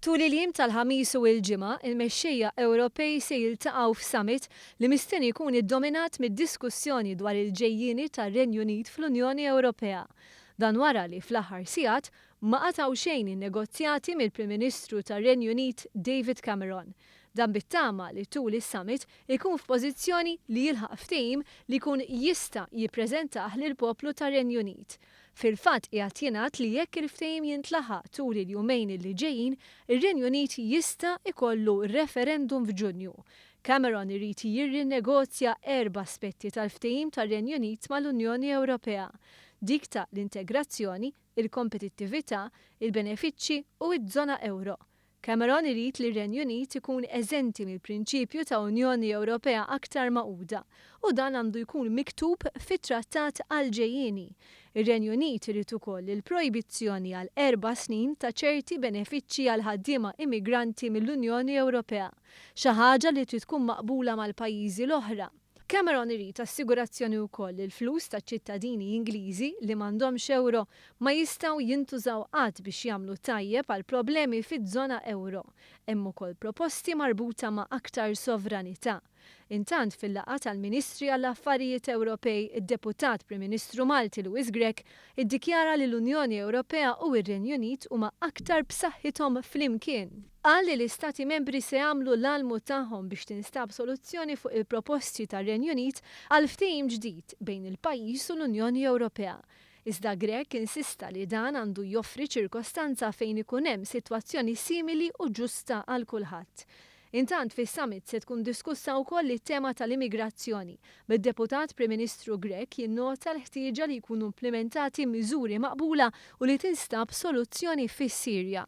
Tul il-jiem tal-Ħamis u l-Ġimgħa, il-mexxejja Ewropej se jiltaqgħu f'summit li mistenni jkun iddominat mid-diskussjoni dwar il-ġejjieni tar-Renju Unit fl-Unjoni Ewropea. Dan wara li fl-aħħar sigħat ma qatgħu xejn in-negozjati mill-Prim Ministru tar-Renju Unit David Cameron. Dan bit-tama li tul is-summit ikun f'pożizzjoni li jilħaq ftehim li jkun jista' jippreżentah lill-poplu tar-Renju Unit. Fil-fatt qiegħed jingħad li jekk il-ftehim jintlaħaq tul il-jumejn li ġejjin, ir-Renju Unit jista' ikollu referendum f'Ġunju. Cameron irid jirrinegozja erba' aspetti tal-ftehim tar-Renju Unit mal-Unjoni Ewropea. Dik ta' l-integrazzjoni, il-kompetittività, il-benefiċċji u ż-żona ewro. Cameron irid li r-Renju Unit ikun eżenti mill-prinċipju ta' Unjoni Ewropea aktar magħquda u dan għandu jkun miktub fit-trattat għall-ġejjieni. Ir-Renju Unit irid ukoll il-projbizzjoni għal 4 snin ta' ċerti benefiċċji għal ħaddiema immigranti mill-Unjoni Ewropea, xi ħaġa li trid tkun maqbula mal-pajjiżi l-oħra. Cameron irid assigurazzjoni wkoll li l-flus ta' ċittadini Ingliżi li m'għandhomx euro ma jistgħu jintużaw qatt biex jagħmlu tajjeb għal problemi fiż-żona euro. Hemm ukoll proposti marbuta ma' aktar sovranità. Intant, fil-laqgħa tal-Ministri għall-Affarijiet Ewropej, id-Deputat Prim Ministru Malti Louis Grech iddikjara li l-Unjoni Ewropea u r-Renju Unit huma aktar b'saħħithom flimkien. Qal li l-Istati membri se jagħmlu l-almu tagħhom biex tinstab soluzzjoni fuq il-proposti tar-Renju Unit għal ftehim ġdid bejn il-pajjiż u l-Unjoni Ewropea. Iżda Grech insista li dan għandu joffri ċirkostanza fejn ikun hemm sitwazzjoni simili u ġusta għal kulħadd. Intant, fis-summit se tkun diskussa wkoll it-tema tal-immigrazzjoni, bid-Deputat Prim Ministru Grech jinnota l-ħtieġa li jkunu implimentati miżuri maqbula u li tinstab soluzzjoni fis-Sirja.